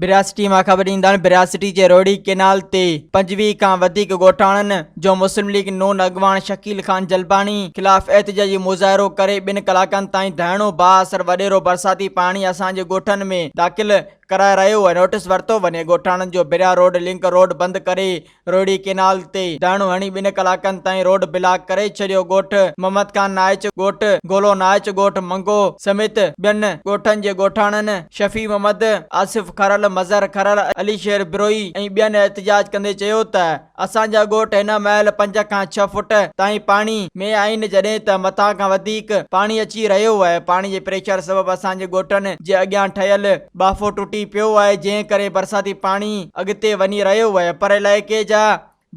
برياسٽي مان خبر ڏيندا آهن برياسٽي جي روهڙي ڪينال تي 25 کان وڌيڪ ڳوٺاڻن جو مسلم ليگ نون اڳواڻ شڪيل خان جلباڻي خلاف احتجاجي مظاهرو ڪري ٻن ڪلاڪن تائين ڌرڻو بااثر وڏيرو برساتي پاڻي اسان جي ڳوٺن ۾ داخل ڪرائي رهيو آهي نوٽيس ورتو وڃي ڳوٺاڻن جو بريا روڊ لنڪ روڊ بند ڪري روهڙي ڪينال تي ڌرڻو هڻي ٻن ڪلاڪن تائين روڊ بلاڪ ڪري ڇڏيو، ڳوٺ محمد خان نائچ، ڳوٺ گولو نائچ، ڳوٺ منگو سميت ٻين ڳوٺن جي ڳوٺاڻن شفيع محمد، آصف کرل، مظهر کرل، علي شير بروهي ۽ ٻين احتجاج ڪندي چيو ته اسان جا ڳوٺ هن مهل پنج کان ڇهه فوٽ تائين پاڻي ۾ آهن جڏهن ته مٿان کان وڌيڪ پاڻي اچي رهيو آهي پاڻي جي پريشر سبب اسان جي ڳوٺن جي اڳيان ٺهيل ٻاڦو ٽٽي پيو آهي جنهن ڪري برساتي پاڻي اڳتي وڃي رهيو آهي پر علائقي جا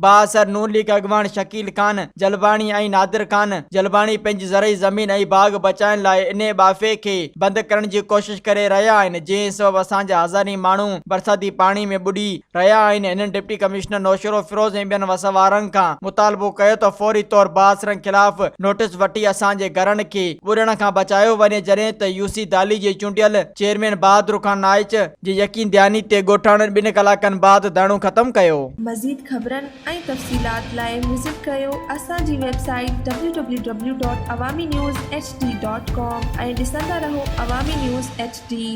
بااثر نون ليگ اڳواڻ شڪيل خان جلباڻي ۽ نادر خان جلباڻي پنهنجي زرعي زمين ۽ باغ بچائڻ لاء انهي ٻاڦي کي بند ڪرڻ جي ڪوشش ڪري رهيا آهن جنهن سبب اسان جا هزارين ماڻهو برساتي پاڻي ۾ ٻڏي رهيا آهن هنن ڊپٽي ڪمشنر نوشهروفيروز ۽ ٻين وس وارن کان مطالبو ڪيو ته فوري طور بااثرن خلاف نوٽيس وٺي اسان جي گهرن کي ٻڏڻ کان بچايو وڃي جڏهن ته يو سي دالي جي چونڊيل چيئرمين بهادر خان نائچ جي يقين دهاني تي ڳوٺاڻن ٻن ڪلاڪن بعد ڌرڻو ختم ڪيو. مزيد خبرن ۽ تفصيلات لاء وزٽ ڪريو اسان جي website W W W dot Awami news H D dot com ۽ ڏسندا رهو عوامي نيوز ايڇ ڊي.